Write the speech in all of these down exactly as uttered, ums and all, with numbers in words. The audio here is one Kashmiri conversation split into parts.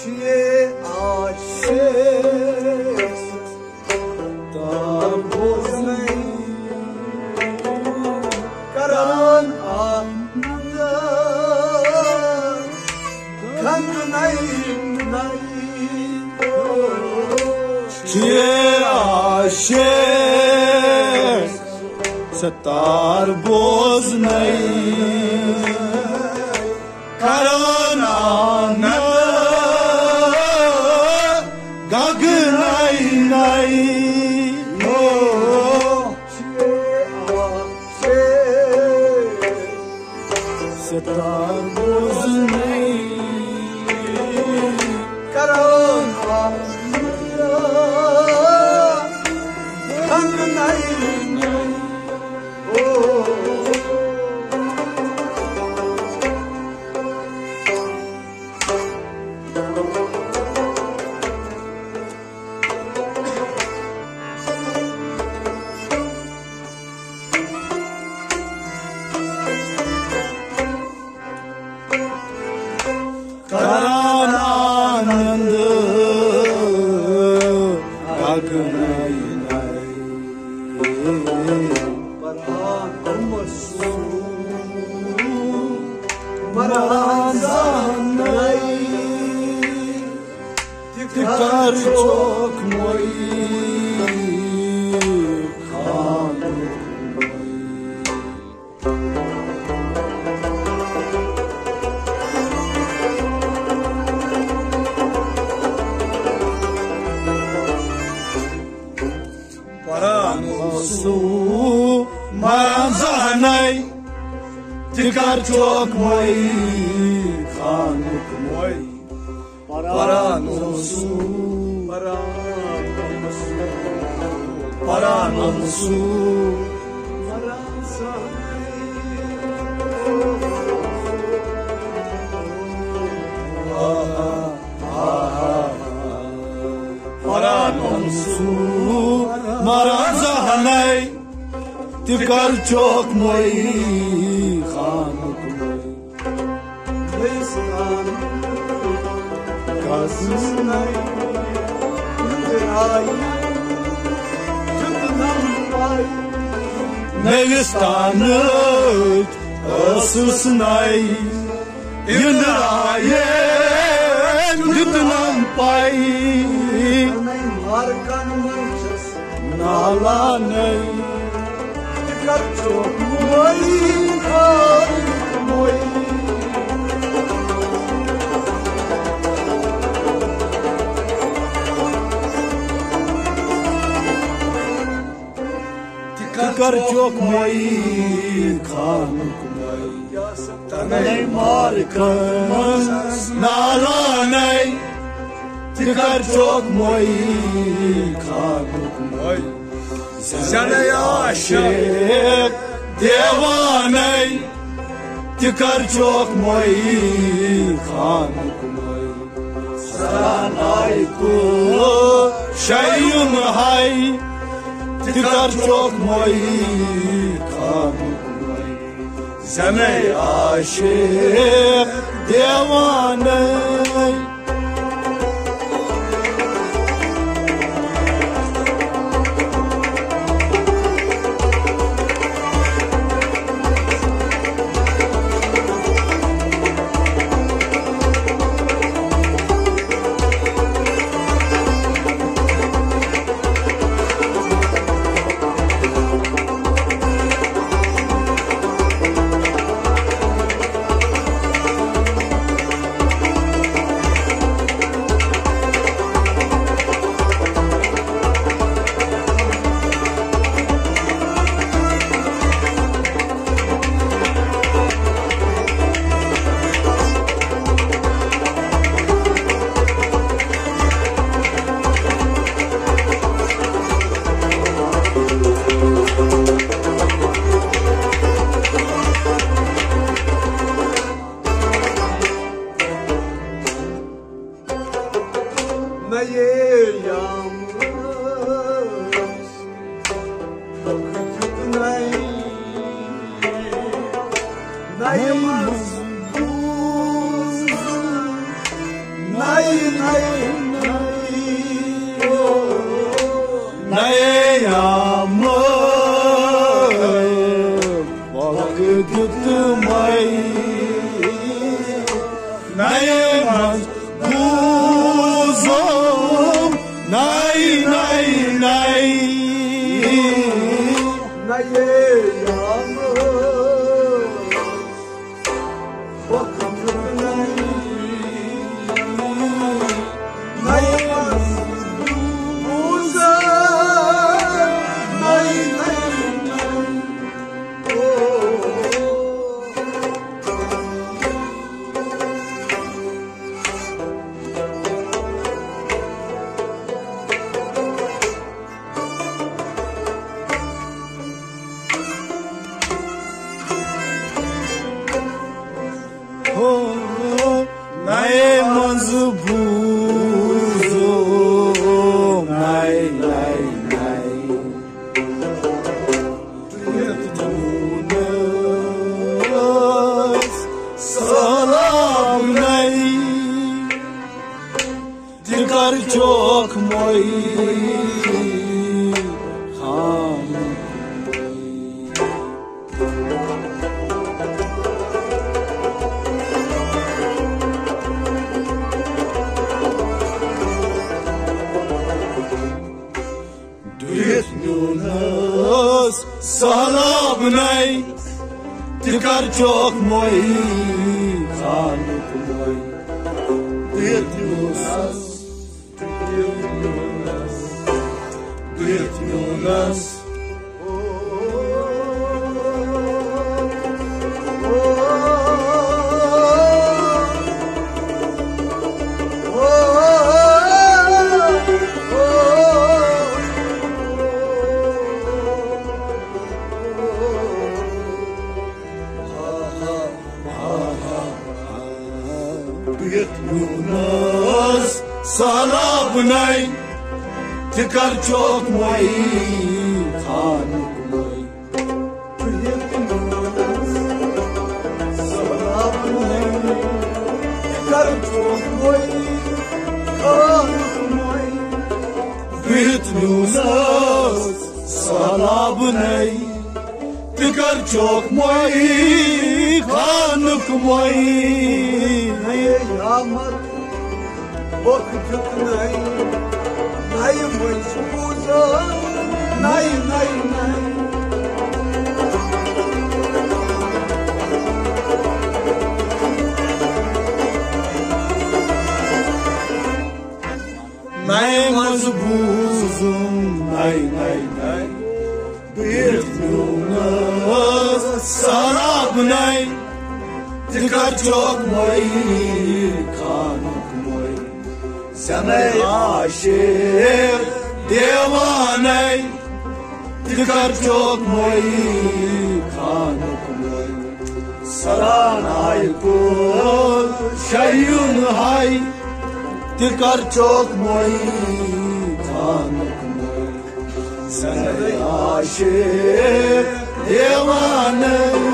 چیے عاشق ستار بوزنَے کران آنند گنگنَے نَے۔ چیے عاشق ستار بوزنَے کران آنند گگنَے نَے۔ او، ستار بوزنَے کران آنند گگنَے نَے۔ او، کران آنند گگنَے نَے۔ پران مسو، پران زانَے۔ تہِ کر چوک موئی خانُک موئی۔ پران اوسُو مران زہنَے، تہِ کر چوک موئی خانُک موئی۔ پران اوسُو، پران اوسُو، پران اوسُو۔ آہا، آہا۔ پران اوسُو مران زہنَے، تہِ کر چوک موئی خانُک موئی۔ نوستانٕچ ٲسٕس نَے، یہِ نہٕ آیے دیُتنم پَے۔ نالانَے۔ تہِ کر چوک موئی خانُک موئی۔ تہِ کر چوک موئی خانُک موئی۔ تنَے مارکن نالانَے، تہِ کر چوک موئی خانُک موئی۔ زنَے عاشق دیوانَے، تہِ کر چوک موئی خانُک موئی۔ سرانائی کو شیون ہائی، تہِ کر چوک موئی خانُک موئی۔ زنَے عاشق دیوانَے۔ نَیے یامس وقت دیُت نَیہِ، نَیہِ منٛز بوٗزُم، نَیہِ، نَیہِ، نَیہِ، او، نَیے یامس وقت دیُت مَیہِ، نَیہِ منٛز بوٗزُم، نَیہِ، نَیہِ، نَیہِ۔ نَیے یامس وقت دیُت نَیہِ، نَیہِ منٛز بوٗزُم، نَیہِ، نَیہِ، نَیہِ۔ او۔ ہو، نَیہِ منٛز بوٗزُم، نَیہِ، نَیہِ، نَیہِ۔ یونس سہلاب نَیہِ، تہِ کر چوک مَیہِ خان۔ دُیتھ میونس سہلاب نَیہِ، تہِ کر چوک مَیہِ خانُک مَیہِ۔ دُیتھ میونس، دُیتھ میونس، دُیتھ میونس۔ یونس سہلاب نَیہِ، تہِ کر چوک مَیہِ خانُک مَیہِ۔ سہلاب نَیہِ، تہِ کر چوک مَیہِ خانُک مَیہِ۔ بِہِتھ میونس سہلاب نَیہِ، تہِ کر چوک مَیہِ خانُک مَیہِ۔ نَیہِ یامس وقت دیُت نَیہِ، نَیہِ منٛز بوٗزُم، نَیہِ، نَیہِ، نَیہِ۔ نَیہِ منٛز بوٗزُم، نَیہِ، نَیہِ، نَیہِ۔ بِہِتھ میونس سہلاب نَیہِ، تہِ کر چوک مَیہِ خانُک مَیہِ۔ زَنَے عاشق دیوانَے، تہِ کر چوک مَیہِ خانُک مَیہِ۔ سران آیہِ کول شیون ہاے، تہِ کر چوک مَیہِ خانُک مَیہِ۔ زَنَے عاشق دیوانَے۔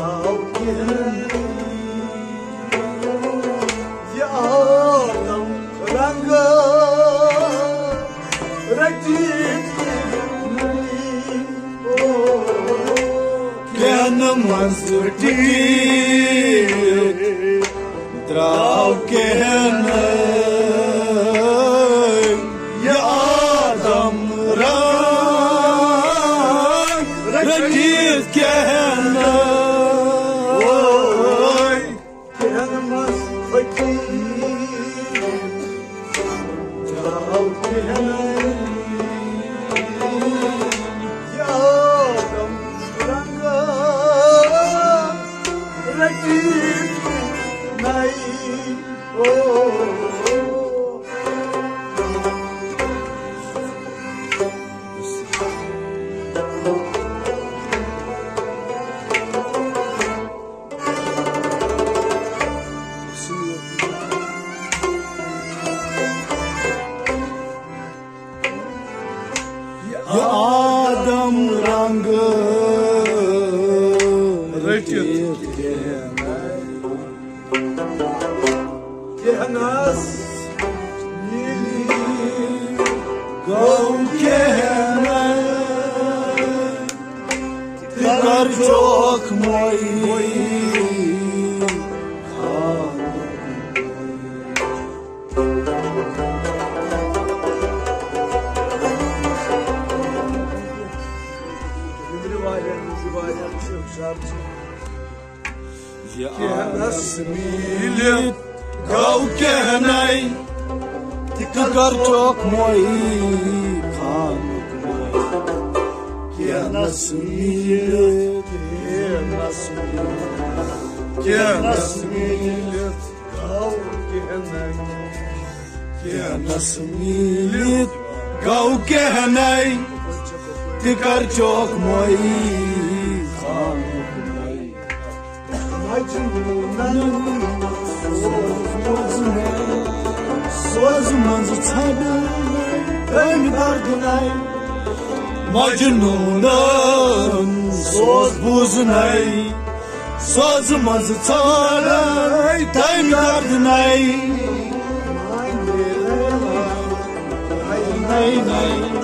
آو کِہیٖنۍ یہِ آدم رنٛگ رٔٹِتھ کِہیٖنۍ۔ او، کینہٕ منٛز ٹھیٖک درٛاو کینہٕ یہِ آدم رنٛگ رٔٹِتھ کینہٕ۔ کینہٕ منٛز ٹھیٖک درٛاو کینہٕ یہِ آدم رنٛگ رٔٹِتھ نَے۔ یہِ آدم رنٛگ رٔٹِتھ کینہٕ۔ کینس نیلی گو کینس، تہِ کر چوک موئی۔ یہِ کینس میٖلِتھ گو کینَے، تہِ کر چوک موئی خانُک موئی۔ کینس میٖلِتھ، کینس میٖلِتھ، کینس میٖلِتھ گو کینَے۔ کینس میٖلِتھ گو کینَے، تہِ کر چوک موئی خانُک موئی۔ مجنونن سوز بوزنَے، سوز منٛز ژھانڈنَے، تٔمۍ دردنَے۔ مجنونن سوز بوزنَے، سوز منٛز ژھانڈنَے، تٔمۍ دردنَے۔ نَے، نَے،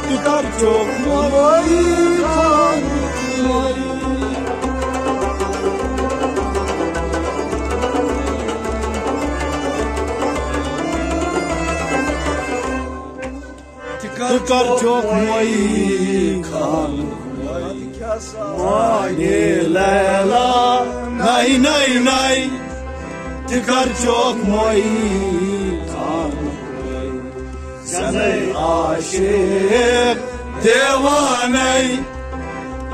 تہِ کر چوک موئی خانُک موئی۔ تہِ کر چوک موئی خانُک موئی۔ مانے لیلا، نَے، نَے، نَے، تہِ کر چوک موئی خانُک موئی۔ زنَے عاشق دیوانَے،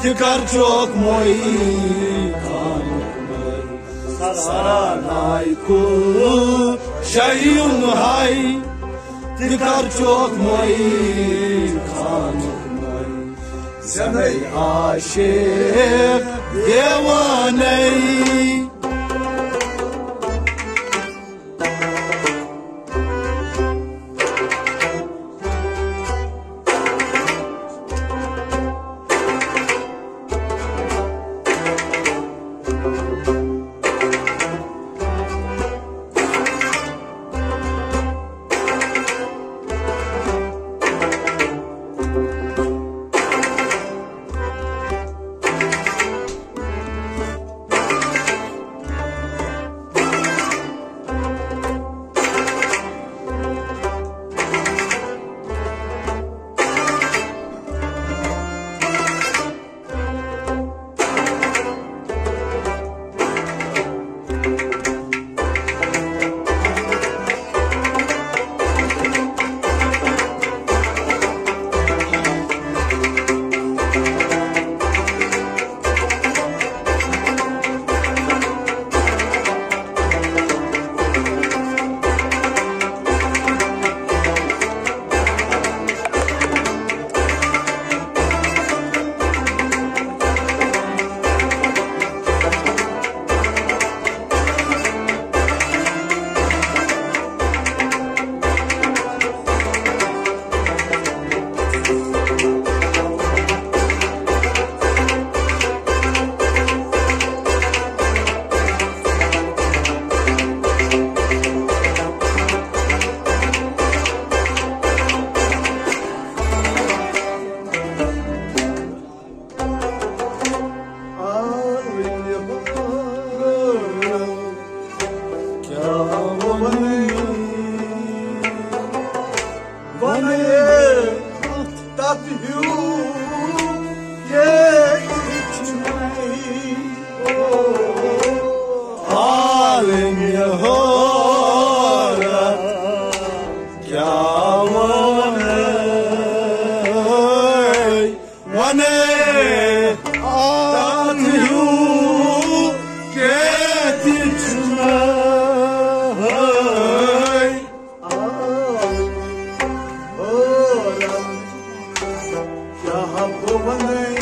تہِ کر چوک موئی خانُک موئی۔ سرانائی کل شیون ہائی، تہِ کر چوک موئی خانُک موئی۔ زنَے عاشق دیوانَے۔ کینٛہہ تہِ چھُنہٕ۔ آے، آے، او رب، کیٛاہ بہٕ وَنَے،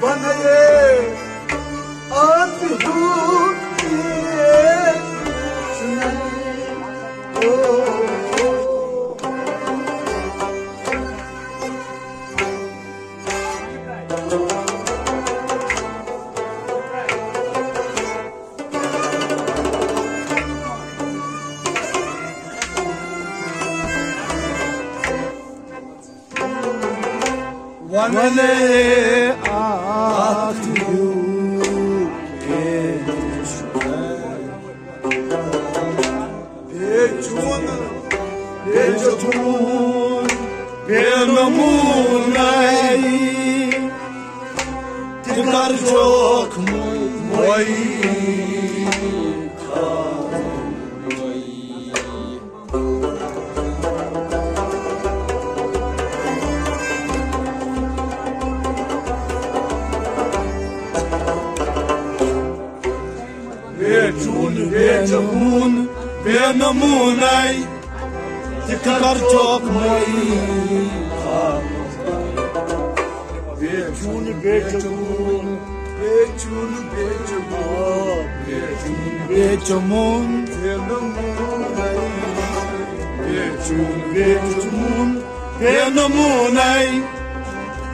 وَنَے، اَتھ ہیوٗ کینٛہہ چھُنہٕ۔ او، وَنَے، اَتھ ہیوٗ کینٛہہ چھُنہٕ۔ بے چون، بے چون، بے نمونَے، تہِ کر چوک موئی۔ بے چون، بے چون، بے نمونَے، تہِ کر چوک موئی۔ بے چون، بے چون، بے چون، بے چون، بے چون، بے چون، بے نمونَے، بے چون، بے چون، بے نمونَے،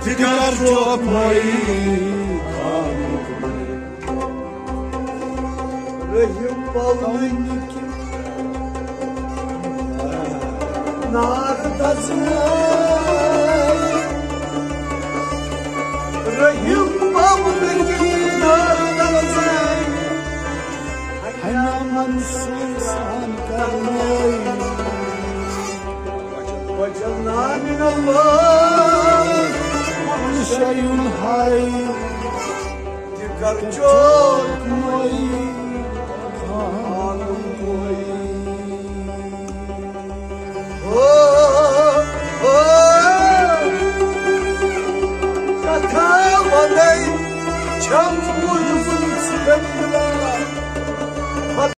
تہِ کر چوک موئی۔ رحیم پاونٕکۍ نار دزنٲوۍ۔ رحیم پاونٕکۍ نار دزنٲوۍ۔ ہنا منصور سان کرنٲوۍ۔ وجلنا من اللہ کل شیء حی۔ تہِ کر چوک موئی، خانم موئی۔ ہو، ہو، کتھا ونے چھم بوزمُت۔